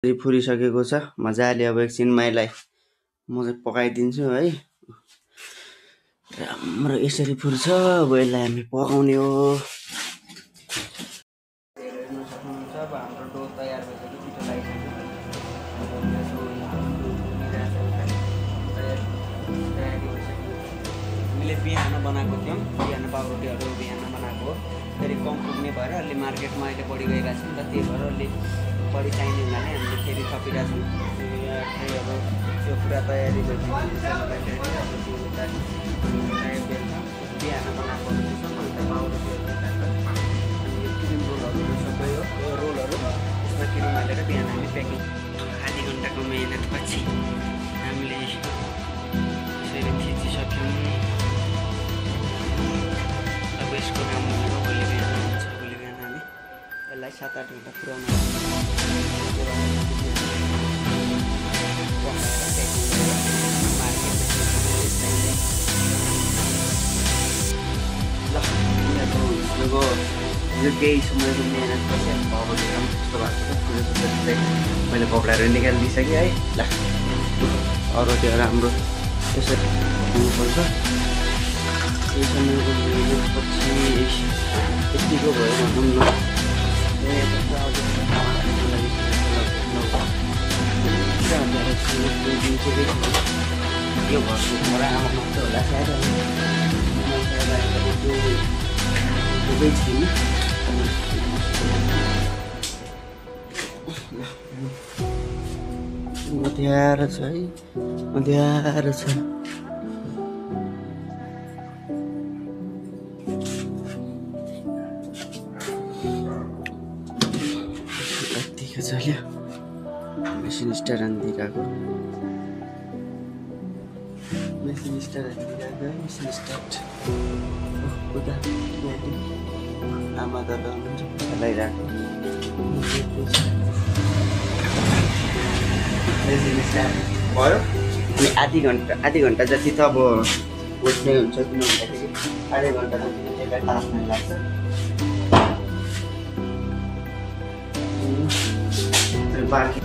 फुरिसकेको छ मजाले। अब एकछिनमा यसलाई म चाहिँ पकाइदिन्छु है। राम्रो यसरी फुल्छ। अब यसलाई हामी पकाउने हो। हेर्न सक्नुहुन्छ अब हाम्रो डो तयार भइसक्यो, पिठो लगाइसक्यो। हामीले बिहान बनाएको थियौँ, बिहान पाउरोटीहरू बिहान बनाएको हो। फेरि कम पुग्ने भएर अलि मार्केटमा अहिले बढी गइरहेको छ नि त, त्यही भएर अलि बढी चाहिने हुनाले हामीले फेरि थपिरहेछौँ। ट्रेहरू त्यो पुरा तयारी भइसक्यो। बिहान बनाएको रहेछ अन्त पाउरोटीहरू अनि क्रिम रोलहरू सबै हो। यो रोलहरू यसमा क्रिम हालेर बिहान हामी प्याकिङ। आधी घन्टाको मेहनतपछि हामीले यसरी थिचिसक्यौँ। अब यसको काम भनेको भोलि बिहान हुन्छ। भोलि बिहान हामी यसलाई 7-8 घन्टा पुऱ्याउनु यो केही समयको मेहनतपछि पाउरोटी पनि त्यस्तो भएको छ। मैले पक्राएर निकालिदिइसकेँ है। ल पाउरोटीहरू हाम्रो त्यसरी हुनुपर्छ। केही समयको मेहनतपछि यतिको भयो भनौँ न। यो घरको छोरा आमा मात्र होला सायद। अँध्यारो छ है, अँध्यारो छ। यतिको चल्यो। मेसिन स्टार्ट हानिदिइरहेको, मेसिन स्टार्ट हानिदिइरहेको, मेसिन स्टार्ट। उता आमा दादा हुनुहुन्छ चलाइरहेको। मेसिन स्टार्ट भयो अनि आधी घन्टा जति त अब उठ्नै हुन्छ। किन भन्दाखेरि आधी घन्टा जति त्यसलाई तास्नै लाग्छ। बाँकी